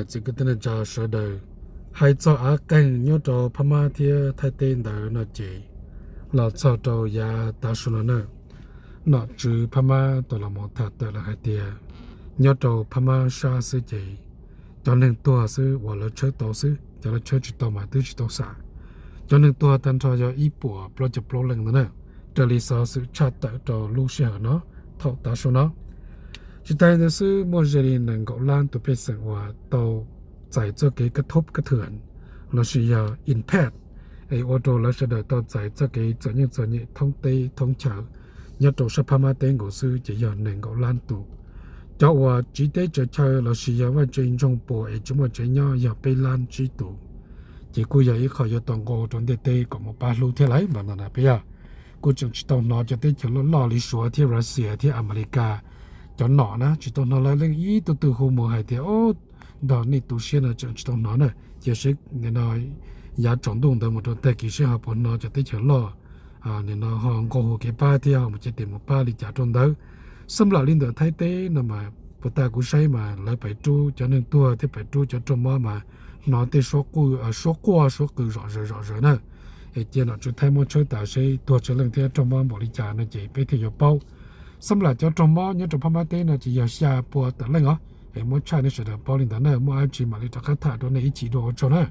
Txiv kwv tij neej tsa sawv daws, hais txog av qeeg nyob rau Phab Mab thiab Thaib teb ntawd no ces los txog rau yav tav su no na, nom tswv Phab Mab tau los mus tham tawm lawm hais tias nyob rau Phab Mab sab xwb ces cov neeg tuag xwb uas lawv tshawb tau xwb, cov lawv tshawb tsis tau mas twb tsis tau xam. Cov neeg tuag tag nrho yog ib puas plaub caug plaub leej ntawd na, raws li xov xwm tshaj tawm rau lub sij hawm no, thaum tav su no. Tsis tas li ntawd xwb, muaj ze li nees nkaum lab tus pej xeem uas tau txais txoj kev kab thub kab thwm lossis yog impact, es ua rau lawv sawv daws tau txais txoj kev txom nyem txom nyem thoob teb thoob chaw nyob rau sab Phab Mab teb nkaus xwb ces yog nees nkaum lab tus. Cov uas tsiv teb tsaws chaw lossis yog vaj tse ntsoog puas es tsis muaj tsev nyob yog peb lab tsib tus. Ces kuj yog ib qho yuav tau nqua rau ntiaj teb kom mus pab hlub thiab lawm mas no na peb yog. Kuj tseem tsis tau hnov cov teb chaws loj loj li Suav thiab Russia thiab Amelikas cov nom na tsis tau hnov lawv leej ib tug twg hu mus hais tias, o, nrog nej tu siab no tseem tsis tau hnov na. Cia seb nim no yav tsaus ntuj ntawd mus rau tag kis seb ho puas hnov cov teb chaws loj nim no ho nqua hu kev pab thiab ho mus cia tes mus pab li cas rau ntawd. Xab nplam li ntawm Thaib teb no mas puas tas kuv saib mas lawv pais rub cov neeg tuag thiab pais rub cov raug mob mas hnov tej suab quaj suab qw zom zaws zom zaws na. Es cia nom tswv Thaib muab tshawb tas seb tuag tsawg leej thiab raug mob npaum li cas no ces peb thiaj yuav paub. Xab nplam cov raug mob nyob rau Phab Mab teb no ces yog xya pua tawm leej os. Es muab tshaj nej sawv daws paub li ntawd na, muaj dab tsi mam li rov qab tham rau nej ib chim dua, ua tsaug na.